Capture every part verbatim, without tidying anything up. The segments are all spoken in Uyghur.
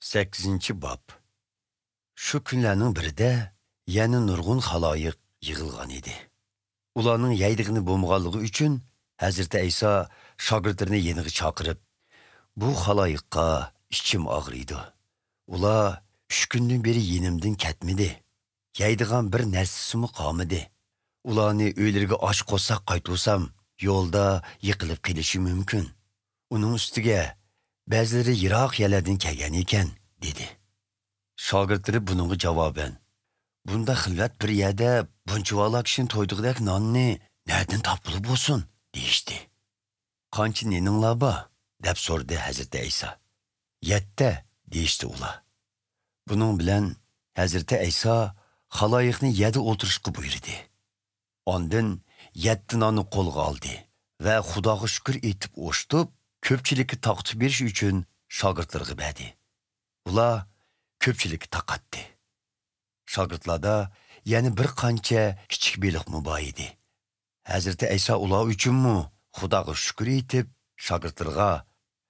سەككىزىنچى باب. شۇ كۈنلەرنىڭ بىرىدە يەنە نۇرغۇن خالايىق يىغىلغان ئىدى. ئۇلارنىڭ يەيدىغىنى بولمىغانلىقى ئۈچۈن، ھەزرىتى ئەيسا شاگىرتلىرىنى يېنىغا چاقىرىپ، «بۇ خالايىققا ئىچىم ئاغرىيدۇ. ئۇلار ئۈچ كۈندىن بېرى يېنىمدىن كەتمىدى. يەيدىغان بىر نەرسىسىمۇ قالمىدى. ئۇلارنى ئۆيلىرىگە ئاچ قورساق قايتۇرسام، يولدا يىقىلىپ قېلىشى مۇمكىن. ئۇنىڭ ئۈستىگە بەزىلىرى يىراق يەرلەردىن كەلگەن ئىكەن» دېدى. شاگىرتلىرى بۇنىڭغا جاۋابەن، «بۇنداق خىلۋەت بىر يەردە بۇنچىۋالا كىشىنى تويدۇرغۇدەك ناننى نەدىن تاپقىلى بولسۇن؟» دېيىشتى. «قانچە نېنىڭلار بار؟» دەپ سورىدى ھەزرىتى ئەيسا. «يەتتە» دېيىشتى ئۇلار. بۇنىڭ بىلەن ھەزرىتى ئەيسا خالايىقنى يەردە ئولتۇرۇشقا بۇيرۇدى. ئاندىن يەتتە ناننى قولغا ئالدى ۋە خۇداغا شۈكۈر ئېيتىپ ئوشتۇپ، كۆپچىلىككە تارقىتىپ بېرىش ئۈچۈن شاگىرتلىرىغا بەردى. ئۇلار كۆپچىلىككە تارقاتتى. شاگىرتلاردا يەنە بىر قانچە كىچىك بېلىقمۇ بار ئىدى. ھەزرىتى ئەيسا ئۇلار ئۈچۈنمۇ خۇداغا شۈكۈر ئېيتىپ، شاگىرتلىرىغا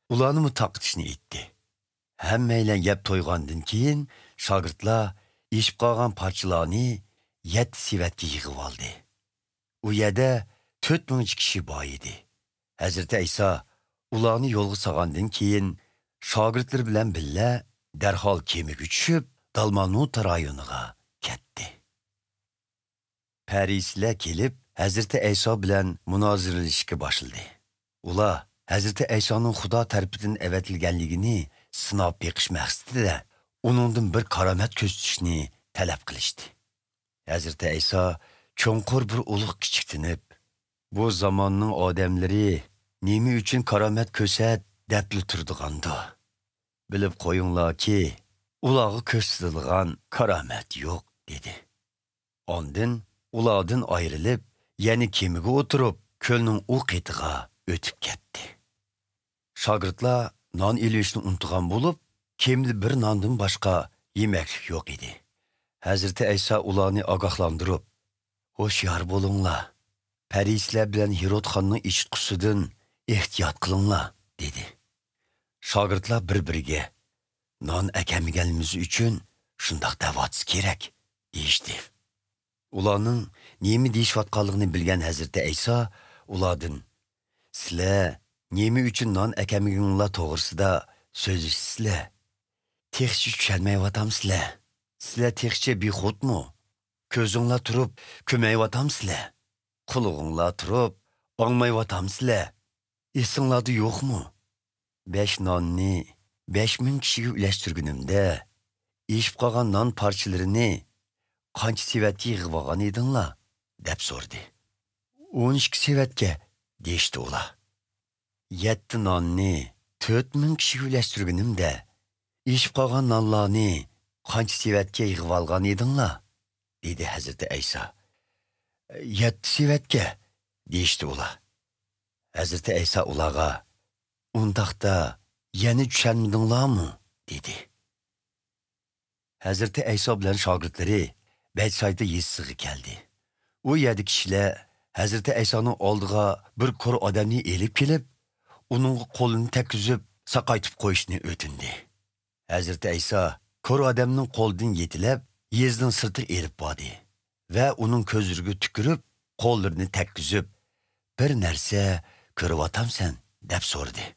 ئۇلارنىمۇ تارقىتىشنى ئېيتتى. ھەممەيلەن يەپ تويغاندىن كېيىن، شاگىرتلار ئېشىپ قالغان پارچىلارنى يەتتە سېۋەتكە يىغىۋالدى. ئۇ يەردە تۆت مىڭچە كىشى بار ئىدى. ھەزرىتى ئەيسا ئۇلارنى يولغا سالغاندىن كېيىن، شاگىرتلىرى بىلەن بىللە دەرھال كېمىگە چۈشۈپ، دالمانۇتا رايونىغا كەتتى. پەرىسىيلەر كېلىپ، ھەزرىتى ئەيسا بىلەن مۇنازىرىلىشىشكە باشلىدى. ئۇلار ھەزرىتى ئەيسانىڭ خۇدا تەرىپىدىن ئەۋەتىلگەنلىكىنى سىناپ بېقىش مەقسىتىدە ئۇنىڭدىن بىر كارامەت كۆرسىتىشنى تەلەپ قىلىشتى. ھەزرىتى ئەيسا چوڭقۇر بىر ئۇلۇغ كىچىكتىنىپ، «بۇ زاماننىڭ ئادەملىرى نېمە ئۈچۈن كارامەت كۆرسەت دەپلا تۇرىدىغاندۇ؟ بىلىپ قويۇڭلاركى، ئۇلارغا كۆرسىتىدىغان كارامەت يوق» دېدى. ئاندىن ئۇلاردىن ئايرىلىپ، يەنە كېمىگە ئولتۇرۇپ، كۆلنىڭ ئۇ قېتىغا ئۆتۈپ كەتتى. شاگىرتلار نان ئېلىۋېلىشنى ئۇنتۇغان بولۇپ، كېمىدە بىر ناندىن باشقا يېمەكلىك يوق ئىدى. ھەزرىتى ئەيسا ئۇلارنى ئاگاھلاندۇرۇپ، «ھوشيار بولۇڭلار، پەرىسىيلەر بىلەن ھېرود خاننىڭ ئېچىتقۇسىدىن ئېھتىيات قىلىڭلار» دېدى. شاگىرتلار بىر-بىرىگە، «نان ئەكەلمىگەنلىكىمىز ئۈچۈن شۇنداق دەۋاتسا كېرەك» دېيىشتى. ئۇلارنىڭ نېمە دېيىشىۋاتقانلىقىنى بىلگەن ھەزرىتى ئەيسا ئۇلاردىن، «سىلەر نېمە ئۈچۈن نان ئەكەلمىگىنىڭلار توغرىسىدا سۆزلىشىسىلەر؟ تېخىچە چۈشەنمەيۋاتامسىلەر؟ سىلەر تېخىچە بىخۇدمۇ؟ كۆزۈڭلار تۇرۇپ كۆرمەيۋاتامسىلەر؟ قۇلىقىڭلار تۇرۇپ ئاڭلىمايۋاتامسىلەر؟ ئېسىڭلاردا يوقمۇ؟ بەش ناننى بەش مىڭ كىشىگە ئۈلەشتۈرگىنىمدە، ئېشىپ قالغان نان پارچىلىرىنى قانچە سېۋەتكە يىغىۋالغان ئىدىڭلار؟» دەپ سورىدى. «ئون ئىككى سېۋەتكە» دېيىشتى ئۇلار. «يەتتە ناننى تۆت مىڭ كىشىگە ئۈلەشتۈرگىنىمدە، ئېشىپ قالغان نانلارنى قانچە سېۋەتكە يىغىۋالغان ئىدىڭلار؟» دېدى ھەزرىتى ئەيسا. «يەتتە سېۋەتكە» دېيىشتى ئۇلار. ھەزرىتى ئەيسا ئۇلارغا، «ئۇنداقتا يەنە چۈشەنمىدىڭلارمۇ؟» دېدى. ھەزرىتى ئەيسا بىلەن شاگىرتلىرى بەتسايدا يېزىسىغا كەلدى. ئۇ يەردە كىشىلەر ھەزرىتى ئەيسانىڭ ئالدىغا بىر كور ئادەمنى ئېلىپ كېلىپ، ئۇنىڭغا قولىنى تەگكۈزۈپ، ساقايتىپ قويۇشنى ئۆتۈندى. ھەزرىتى ئەيسا كور ئادەمنىڭ قولىدىن يېتىلەپ، يېزىنىڭ سىرتىغا ئېلىپ باردى ۋە ئۇنىڭ كۆزلىرىگە تۈكۈرۈپ، قوللىرىنى تەگكۈزۈپ، «بىر نەرسە كۆرۈۋاتامسەن؟» دەپ سورىدى.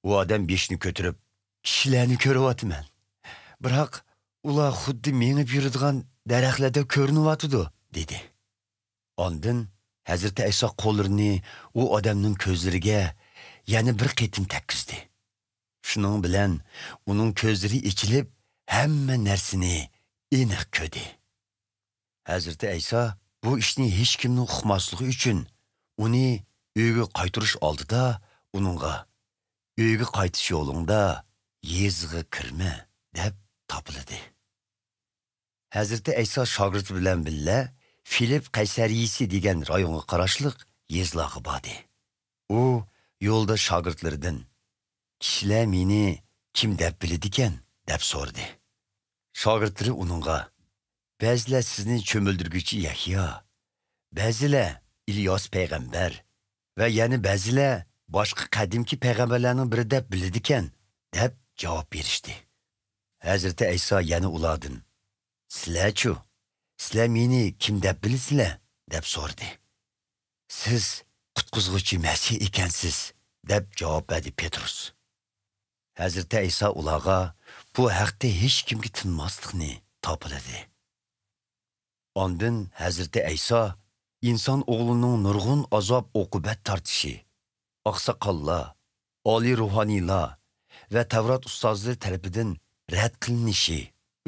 ئۇ ئادەم بېشىنى كۆتۈرۈپ، «كىشىلەرنى كۆرۈۋاتىمەن. بىراق، ئۇلار خۇددى مېڭىپ يۈرىدىغان دەرەخلەردەك كۆرۈنۈۋاتىدۇ» دېدى. ئاندىن ھەزرىتى ئەيسا قوللىرىنى ئۇ ئادەمنىڭ كۆزلىرىگە يەنە بىر قېتىم تەگكۈزدى. شۇنىڭ بىلەن ئۇنىڭ كۆزلىرى ئېچىلىپ، ھەممە نەرسىنى ئېنىق كۆردى. ھەزرىتى ئەيسا بۇ ئىشنى ھېچكىمنىڭ ئۇقماسلىقى ئۈچۈن، ئۇنى ئۆيگە قايتۇرۇش ئالدىدا ئۇنىڭغا، «ئۆيگە قايتىش يولۇڭدا يېزىغا كىرمە» دەپ تاپىلىدى. ھەزرىتى ئەيسا شاگىرتى بىلەن بىللە فىلىپ قەيسەرىيىسى دېگەن رايونغا قاراشلىق يېزىلارغا باردى. ئۇ يولدا شاگىرتلىرىدىن، «كىشىلەر مېنى كىم دەپ بىلىدىكەن؟» دەپ سورىدى. شاگىرتلىرى ئۇنىڭغا، «بەزىلەر سىزنى چۆمۈلدۈرگۈچى يەھيا، بەزىلەر ئىلياس پەيغەمبەر ۋە يەنە بەزىلەر باشقا قەدىمكى پەيغەمبەرلەرنىڭ بىرى دەپ بىلىدىكەن» دەپ جاۋاب بېرىشتى. ھەزرىتى ئەيسا يەنە ئۇلاردىن، سىلەرچۇ؟ سىلەر مېنى كىم دەپ بىلىسىلەر؟ دەپ سورىدى. سىز قۇتقۇزغۇچى مەسىھ ئىكەنسىز، دەپ جاۋاب بەردى پېترۇس. ھەزرىتى ئەيسا ئۇلارغا بۇ ھەقتە ھېچكىمگە تىنماسلىقنى تاپىلىدى. ئاندىن ھەزرىتى ئەيسا ئىنسان ئوغلىنىڭ نۇرغۇن ئازاب-ئوقۇبەت تارتىشى، ئاقساقاللار، ئالىي روھانىيلار ۋە تەۋرات ئۇستازلىرى تەرىپىدىن رەت قىلىنىشى،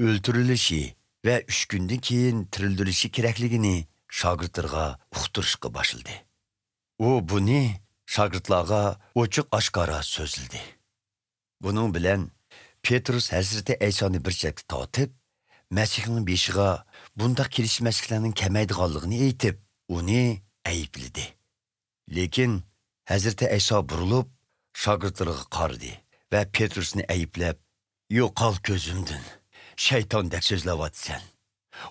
ئۆلتۈرۈلۈشى ۋە ئۈچ كۈندىن كېيىن تىرىلدۈرۈلۈشى كېرەكلىكىنى شاگىرتلىرىغا ئۇقتۇرۇشقا باشلىدى. ئۇ بۇنى شاگىرتلارغا ئوچۇق-ئاشكارا سۆزلىدى. بۇنىڭ بىلەن پېترۇس ھەزرىتى ئەيسانى بىر چەتكە تارتىپ، مەسىھنىڭ بېشىغا بۇنداق كېلىشمەسلىكلەرنىڭ كەلمەيدىغانلىقىنى ئېيتىپ، ئۇنى ئەيىبلىدى. لېكىن ھەزرىتى ئەيسا بۇرۇلۇپ، شاگىرتلىرىغا قارىدى ۋە پېترۇسنى ئەيىبلەپ، يوقال كۆزۈمدىن، شەيتاندەك سۆزلەۋاتىسەن.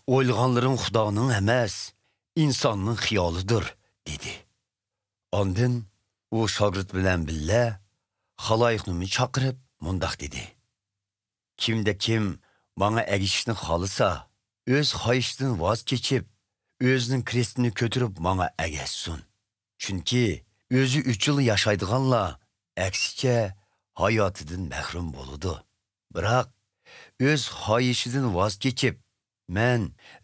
ئويلىغانلىرىڭ خۇدانىڭ ئەمەس، ئىنساننىڭ خىيالىدۇر، دېدى. ئاندىن ئۇ شاگىرت بىلەن بىللە خالايىقنىمۇ چاقىرىپ مۇنداق دېدى: كىمدە كىم ماڭا ئەگىشىشنى خالىسا، ئۆز خاھىشىدىن ۋاز كېچىپ، ئۆزىنىڭ كرېستىنى كۆتۈرۈپ ماڭا ئەگەشسۇن. چۈنكى ئۆزى ئۈچۈنلا ياشايدىغانلار، ئەكسىچە، ھاياتىدىن مەھرۇم بولىدۇ. بىراق، ئۆز خاھىشىدىن ۋاز كېچىپ، مەن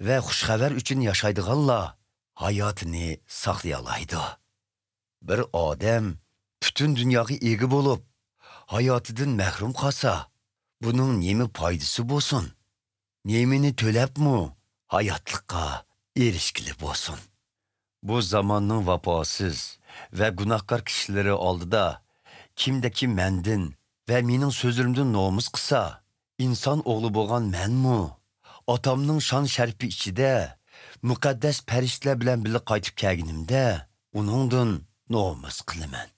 ۋە خۇش خەۋەر ئۈچۈن ياشايدىغانلار ھاياتىنى ساقلىيالايدۇ. بىر ئادەم پۈتۈن دۇنياغا ئىگە بولۇپ، ھاياتىدىن مەھرۇم قالسا، بۇنىڭ نېمە پايدىسى بولسۇن؟ نېمىنى تۆلەپمۇ ھاياتلىققا ئېرىشكىلى بولسۇن؟ بۇ زاماننىڭ ۋاپاسىز ۋە گۇناھكار كىشىلىرى ئالدىدا كىمدە كىم مەندىن ۋە مېنىڭ سۆزلىرىمدىن نومۇس قىلسا، ئىنسان ئوغلى بولغان مەنمۇ ئاتامنىڭ شان-شەرىپى ئىچىدە مۇقەددەس پەرىشتىلەر بىلەن بىللە قايتىپ كەلگىنىمدە ئۇنىڭدىن نومۇس قىلىمەن.